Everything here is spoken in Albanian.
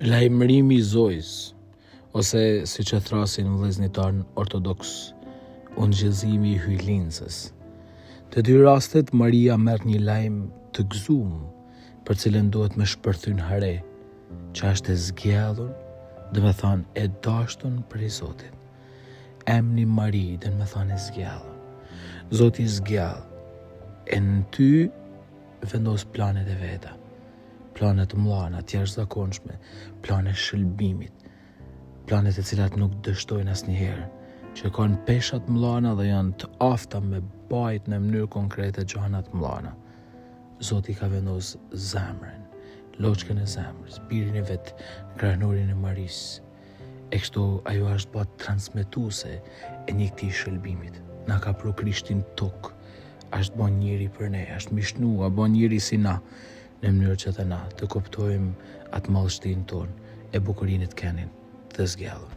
Lajmërimi i Zojës, ose siç e thrasin vëllezërit tanë ortodoks, ungjillëzimi i Hyjlindëses. Të dy rastet Maria merr një lajm të gëzum, për cilën duhet me shpërthy n'hare, që është e zgjedhun, domethanë e dashtun prej Zotit. Emni Mari, don me thanë e zgjedhun. Zoti zgjedh, e në ty vendos planet e veta. Plane të mëdha, të jashtëzakonshme, plane shëlbimit, plane të cilat nuk dështojnë asnjëherë, që kanë pesha të mëdha dhe janë të afta me bajt në mënyrë konkrete gjana të mëdha. Zoti ka vendos zemrën, loçkën e zemrës, birin e vet në krahnorin e Marisë. E kështu ajo është ba transmetuese e një këtij shëlbimit. Na ka pru Krishtin n'tokë, është ba njeri për ne, është mishnu, a ba njeri si na, në mënyrë që edhe na të kuptojmë atë madhështinë tonë e bukurinë e të qenit të zgjedhur.